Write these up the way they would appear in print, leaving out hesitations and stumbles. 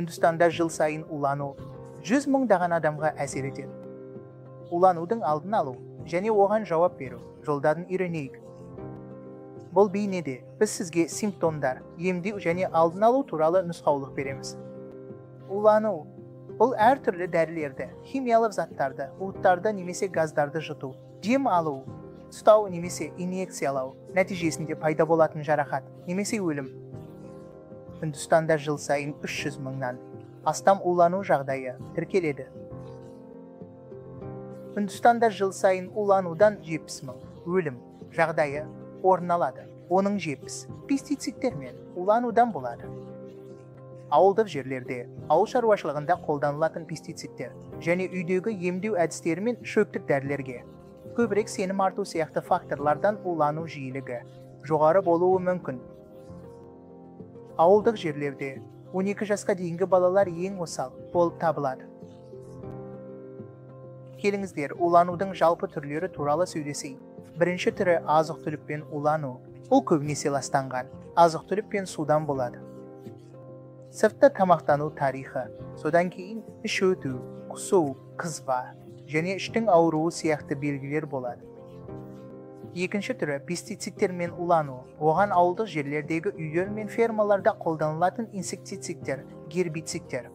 Үндістанда жыл сайын улану 100 мыңдаған адамға әсер етеді. Уланудың алдын алу және оған жауап беру жолдарын үйренейік. Бұл бейнеде біз сізге симптомдар, емдеу және алдын алу туралы нұсқаулық береміз. Улану бұл әртүрлі дәрілерді, химиялық заттарды, уыттарды немесе газдарды жұту, дем алу, ұстау немесе инъекциялау нәтижесінде пайда болатын жарақат немесе өлім. Үндістанда жыл сайын 300 мыңнан астам улану жағдайы тіркеледі. Үндістанда жыл сайын уланудан 70 мың өлім жағдайы орын алады. Оның 70 пестицидтермен уланудан болады. Ауылдық жерлерде ауыл шаруашылығында қолданылатын пестицидтер және үйдегі емдеу әдістері мен шөптік дәрілерге көбірек сенім арту сияқты факторлардан улану жиілігі жоғары болуы мүмкін. Ауылдық жерлерде 12 жасқа дейінгі балалар ең осал болып табылады. Келіңіздер, уланудың жалпы түрлері туралы сөйлесейік. Бірінші түрі азық-түлікпен улану. Бұл көбінесе ластанған азық-түлік пен судан болады. Сыртта тамақтану тарихы, содан кейін іш өту, құсу, қызба және іштің ауруы сияқты белгілер болады. Екінші түрі пестицидтермен улану. Оған ауылдық жерлердегі үйлер мен фермаларда қолданылатын инсектицидтер, гербицидтер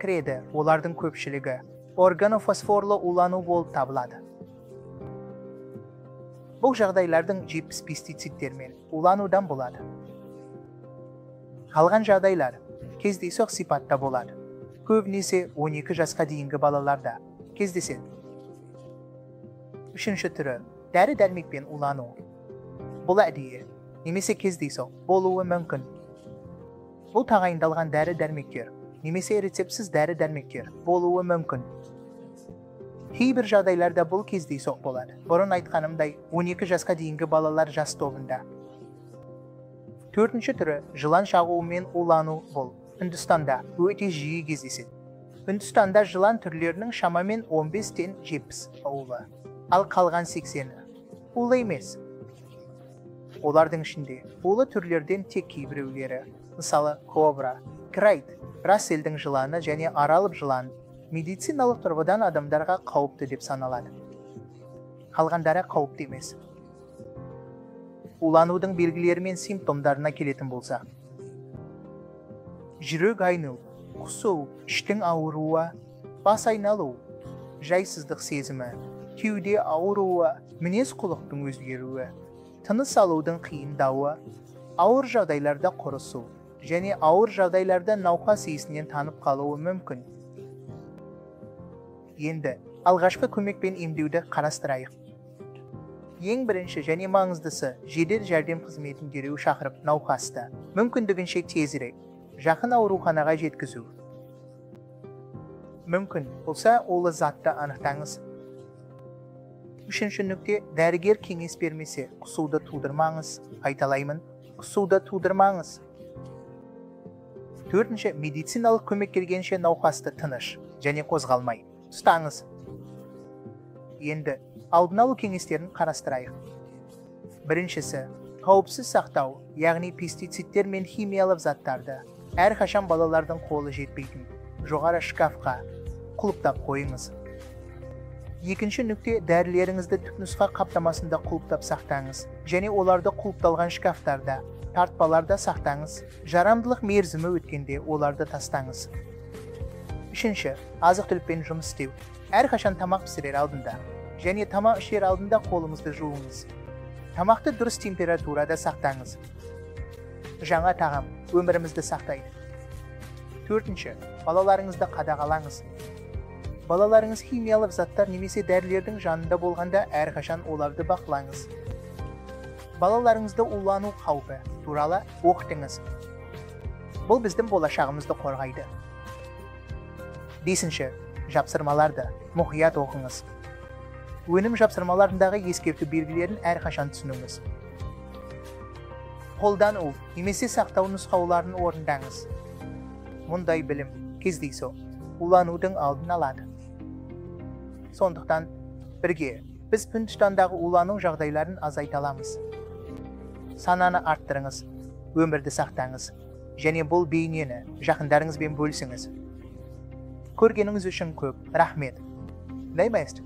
кіреді. Олардың көпшілігі органофосфорлы улану болып табылады. Бұл жағдайлардың 70 пестицидтермен уланудан болады. Қалған жағдайлар кездейсоқ сипатта болады. Көбінесе 12 жасқа дейінгі балаларда кездеседі. Үшінші түрі дәрі-дәрмекпен улану. Бұл әдейі немесе кездейсоқ болуы мүмкін. Бұл тағайындалған дәрі-дәрмектер немесе рецептсіз дәрі-дәрмектер болуы мүмкін. Кейбір жағдайларда бұл кездейсоқ болады. Бұрын айтқанымдай, 12 жасқа дейінгі балалар жас тобында. Төртінші түрі жылан шағуымен улану. Бұл Үндістанда өте жиі кездеседі. Үндістанда жылан түрлерінің шамамен 15-тен 70 улы, ал қалған 80-і улы емес. Олардың ішінде улы түрлерден тек кейбіреулері, мысалы кобра, крайт, Расселдің жыланы және аралып жылан, медициналық тұрғыдан адамдарға қауіпті деп саналады. Қалғандары қауіпті емес. Уланудың белгілері мен симптомдарына келетін болса, жүрек айну, құсу, іштің ауруы, бас айналу, жайсыздық сезімі, кеуде ауруы, мінез-құлықтың өзгеруі, тыныс алудың қиындауы, ауыр жағдайларда құрысу және ауыр жағдайларда науқас есінен танып қалуы мүмкін. Енді алғашқы көмекпен емдеуді қарастырайық. Ең бірінші және маңыздысы жедел жәрдем қызметін дереу шақырып науқасты мүмкіндігінше тезірек жақын ауруханаға жеткізу. Мүмкін болса улы затты анықтаңыз. Үшінші нүкте, дәрігер кеңес бермесе құсуды тудырмаңыз. Қайталаймын, құсуды тудырмаңыз. Төртінші, медициналық көмек келгенше науқасты тыныш және қозғалмай ұстаңыз. Енді алдын алу кеңестерін қарастырайық. Біріншісі, қауіпсіз сақтау, яғни пестицидтер мен химиялық заттарды әрқашан балалардың қолы жетпейтін жоғары шкафқа құлыптап қойыңыз. Екінші нүкте, дәрілеріңізді түпнұсқа қаптамасында құлыптап сақтаңыз және оларды құлыпталған шкафтарда, тартпаларда сақтаңыз. Жарамдылық мерзімі өткенде оларды тастаңыз. Үшінші, азық-түлікпен жұмыс істеу. Әрқашан тамақ пісірер алдында және тамақ ішер алдында қолыңызды жуыңыз. Тамақты дұрыс температурада сақтаңыз. Жаңа тағам өмірімізді сақтайды. Төртінші, балаларыңызды қадағалаңыз. Балаларыңыз химиялық заттар немесе дәрілердің жанында болғанда әрқашан оларды бақылаңыз. Балаларыңызды улану қаупі туралы оқытыңыз. Бұл біздің болашағымызды қорғайды. Бесінші, жапсырмаларды мұқият оқыңыз. Өнім жапсырмаларындағы ескерту белгілерін әрқашан түсініңіз. Қолдану немесе сақтау нұсқауларын орындаңыз. Мұндай білім кездейсоқ уланудың алдын алады. Сондықтан бірге біз Үндістандағы улану жағдайларын азайта аламыз. Сананы арттырыңыз, өмірді сақтаңыз. Және бұл бейнені жақындарыңызбен бөлісіңіз. Көргеніңіз үшін көп рахмет. Наймаст.